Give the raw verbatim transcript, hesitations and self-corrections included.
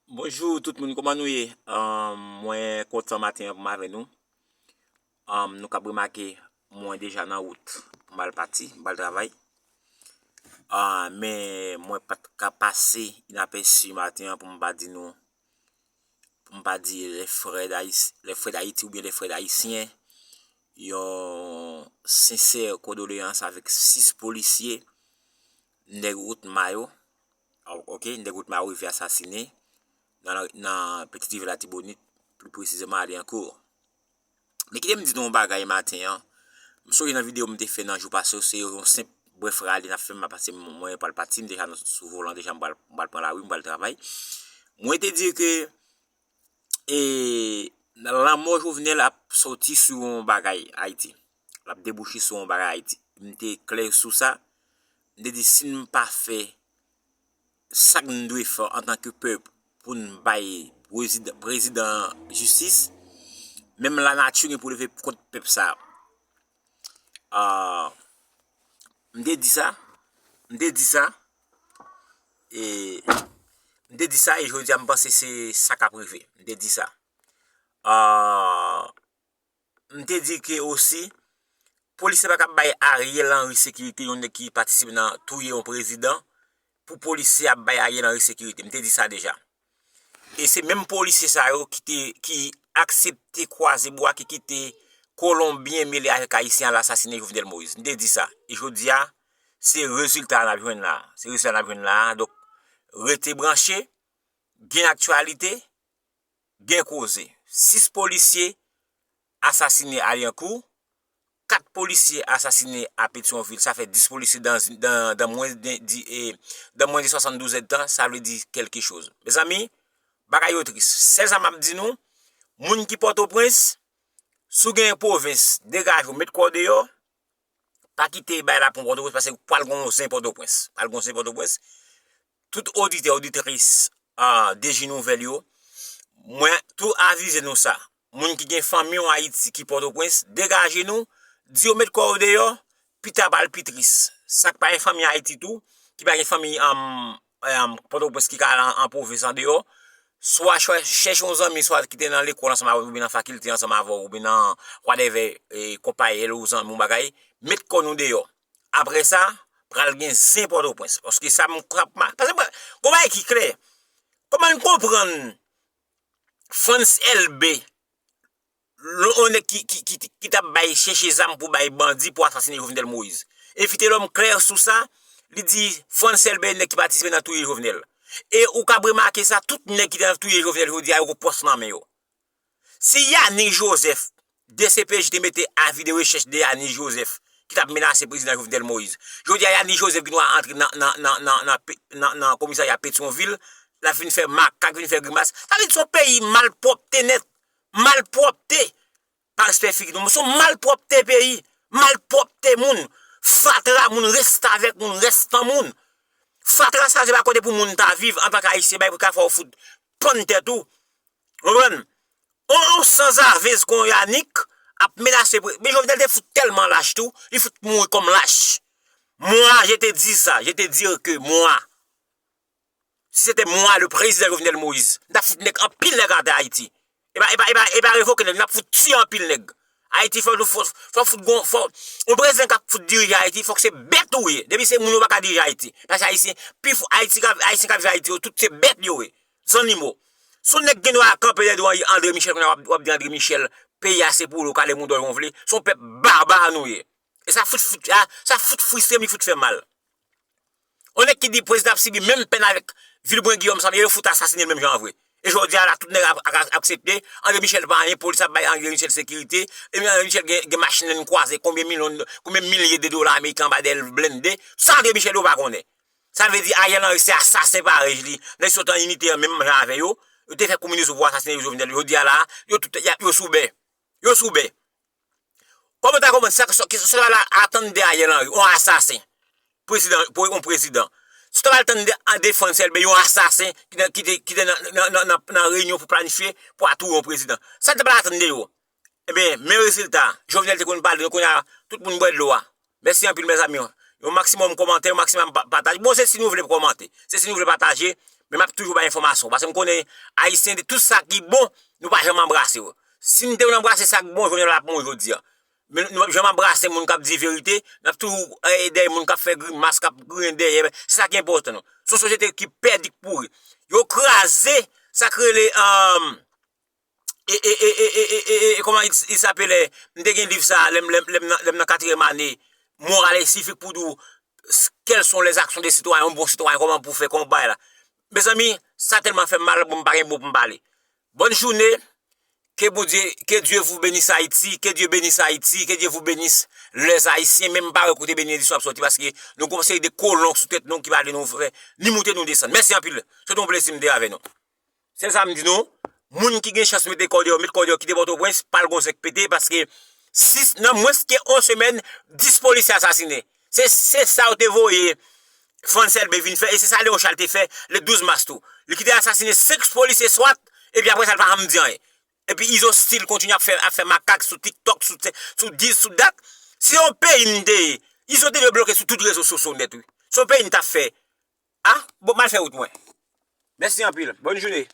Bonjou tout moun, kòman nou ye? Ahn, mwen kontan maten an pou m avè nou. Ahn, nou kab remake mwen deja nan wout pou m al pati, m al travay. Ahn, men mwen pa t ka pase inapèsi maten an pou m pa di nou, pou m pa di les frères d'Haïti, les frères d'Haïti oubyen les frères d'Haïtiens, yon sensè kondoleyans avèk sis polisye nèg Wout Mayo. Ok, nèg Wout Mayo rive asasinen nan, nan Petite Rivière Latibonit, pli presizeman Alyonkou. Men kite m di nou yon bagay maten an. M sonje nan videyo m te fè nan jou pase yo, se yon senp brèf rale n ap fè, m ap pase, mwen pral pati, m deja sou volan deja, m pral, m pral pran lari, m pral travay. Mwen te di ke, e, lanmò Jovenel ap soti sou yon bagay Ayiti. L ap debouche sou yon bagay Ayiti. M te klè sou sa. M te di si n pa fè sa k n dwe fè antanke pèp pou n bay prezidan, prezidan jistis, menm lanati gen pou leve kont pèp sa. Ah, m te di sa, m te di sa, e m te di sa, e jodi a m panse se sa k ap rive. M te di sa. Ah, m te di ke osi, polisye pa ka bay Ariel Henry sekirite, yon nèg ki patisipe nan touye yon prezidan, pou polisye ap bay Ariel Henry sekirite. M te di sa deja. E se menm polisye sa yo ki te, ki aksepte kwaze bwa, ki kite Kolonbyen mele avèk Ayisyen al asasinen Jovenel Moïse. M te di sa. E jodi a, se rezilta n ap jwenn la. Se rezilta n ap jwenn la. Donk, rete branche, gen aktyalite, gen koze. Sis polisye asasinen Alyonkou, kat polisye asasinen a Petyonvil, sa fè dis polisye dan, dan, dan mwens de, di, e, dan mwens de swasanndouz èdtan, sa vle di kèlke choz. Mezanmi, bagay yo tris. Sèl sa m ap di nou, moun ki Pòtoprens, si w gen pwovens, degaje w, met kò w deyò, pa kite bay la pou Pòtoprens, paske pral gon zen Pòtoprens. Pral gon zen Pòtoprens. Tout oditè, oditris, ah, D J Nouvèl yo, mwen tou avize nou sa. Moun ki gen fanmi w Ayiti ki Pòtoprens, degaje nou, di yo met kò yo deyò, pita pral pi tris. Sa k pa gen fanmi Ayiti tou, ki pa gen fanmi, um, um, Pòtoprens ki ka al an, an pwovens andeyò, swa chwa-, chèche yon zanmi, swa ki te nan lekòl ansanm avè w, oubyen nan fakilte ansanm avè w, oubyen nan whatever, e, konpayèl ou zanmi w bagay, met kò nou deyò. Apre sa, pral gen zen Pòtoprens. Paske sa m k ap ma-, paske mwen, gon bagay ki klè. Kòman n konprann Frantz Elbé, yon nèg ki, ki, ki, ki t ap bay, chèche zam pou bay bandi pou asasinen Jovenel Moïse. E Vitelhomme klè sou sa, li di Frantz Elbé nèg ki patisipe nan touye Jovenel. E ou kab remake sa, tout nèg ki t ap touye Jovenel jodi a, yo gon pòs nan men yo. Si Yanick Joseph, D C P J te mete avi de rechèch de Yanick Joseph, ki t ap menase prezidan Jovenel Moïse. Jodi a, Yanick Joseph gen dwa antre nan, nan, nan, nan, nan pe-, nan, nan komisarya Petyonvil, l ap vin fè makak, vin fè grimas. Sa vle di se yon peyi malpwòpte nèt. Malpwòpte. Pa respè figi nou. Se yon malpwòpte peyi. Malpwòpte moun. Fatra moun, restavèk moun, rèstan moun. Fatra sa, se pa kote pou moun ta viv antanke Ayisyen, bay pou ka fè w fout pann tèt ou. Konprann? On, on sanzavez kon Yanick ap menase pre-, men Jovenel te fout tèlman lach tou, li fout mouri kòm lach. Moi, je te dis ça, je te dire que moi, si c'était moi, le président Jovenel Moïse, m t ap fout nèg, anpil nèg atè Ayiti. E pa, e pa, e pa, e pa revoke nèg, n ap fout tiye anpil nèg. Ayiti fò nou, fò, fò fout gon, fò, yon prezidan k ap fout dirije Ayiti, fòk se bèt ou ye. Depi se moun, ou pa ka dirije Ayiti. Paske Ayisyen, pi fò, Ayiti ka, Ayisyen k ap viv Ayiti yo, tout se bèt yo ye. Zannimo. Si yon nèg gen dwa kanpe dèyè do André Michel, kounye a w ap, w ap di André Michel, peyi a se pou ou, kale mouda w jan w vle, se yon pèp baba nou ye. E sa fout, fout, a, sa fout fristre m, li fout fè mal. Yon nèg ki di prezidan ap sibi menm pèn avèk Vilbrun Guillaume, sa vle yo fout asasinen l menm jan an vre. E jodi a la, tout nèg ap, ap, ap aksepte, André Michel pa anyen, polis ap bay André Michel sekirite, e André Michel gen, gen machin lè n kwaze, konbyen milyon, konbyen milye de dola ameriken anba dèyè l blende, sa André Michel yo pa konnen. Sa vle di Ariel Henry se asasen parèy li. Nèg sot an inite an menm jan avè yo. Yo te fè kominis pou asasinen Jovenel. Jodi a la, yo tout, y a, yo sou bè. Yo sou bè. Kòman w ta konprann sa, sa, sa w ta pral atann de Ariel Henry, yon asasen? Prezidan, pou yon prezidan. Si w ta pral tann de, an de Frantz Elbé, yon asasen ki nan, ki te, ki te nan, nan, nan, nan, nan reyinyon pou planifye, pou atouye yon prezidan. Sa w ta pral atann de yo? Ebyen, men rezilta, Jovenel te konn pale, nou kounye a, tout moun bwè dlo a. Mèsi anpil, mezanmi. Yon maksimòm kòmantè, yon maksimòm pa-, pataj. Bon, se si nou vle kòmante, se si nou vle pataje, Men m ap toujou bay enfòmasyon. Paske m konnen Ayisyen, de tout sa ki bon, nou pa janm anbrase yo. Si n te konn anbrase sa k bon, Jovenel ap mouri jodi a. Men nou p ap janm anbrase moun k ap di verite. N ap toujou eh, dèyè moun k ap fè grimas, k ap griyen dèyè. Se sa ki enpòtan nou. Se yon sosyete ki pèdi, k pouri. Yo kraze sa k rele um, e, e, e, e, e, e, e, e, kòman il, il s'appelait? M te gen liv sa lè m lè m- lè m nan- lè m nan katriyèm ane. Moral et civique pou di w s- quelles sont les actions des citoyens, yon bon sitwayen, kòman pou fè, kòman bay la. Mezanmi, sa tèlman fè m mal, bon, m pa gen mo pou m pale. Bonne journée, que Bondye, que Dieu vous bénisse Haïti, que Dieu bénisse Haïti, que Dieu vous bénisse les Haïtiens, men m pa wè kote benediksyon ap sòti, paske nou gon seri de kolon sou tèt nou ki pa vle nou fè, ni moute nou desann. Mèsi anpil, se te yon plezi m te avè nou. Se sa m di nou, moun ki gen chans mete kò deyò, met kò deyò, kite Pòtoprens, pa al gon zèk pete, paske sis, nan mwens ke yon semèn, dis polisye asasinen. Se se sa yo te voye Frantz Elbé vin fè, e se sa Léon Charles te fè le douz mas tou. Li kite asasinen senk polisye swat, epi apre sa, l pa janm di anyen. Epi Izo Style kontinye ap fè, ap fè makak sou TikTok, sou, sou dis, sou dat. Se yon peyi n te ye. Izo te dwe bloke sou tout rezo sosyo nèt, wi. Se yon peyi n t ap fè. Ah, bon, m al fè wout mwen. Mèsi anpil. Bòn jounen.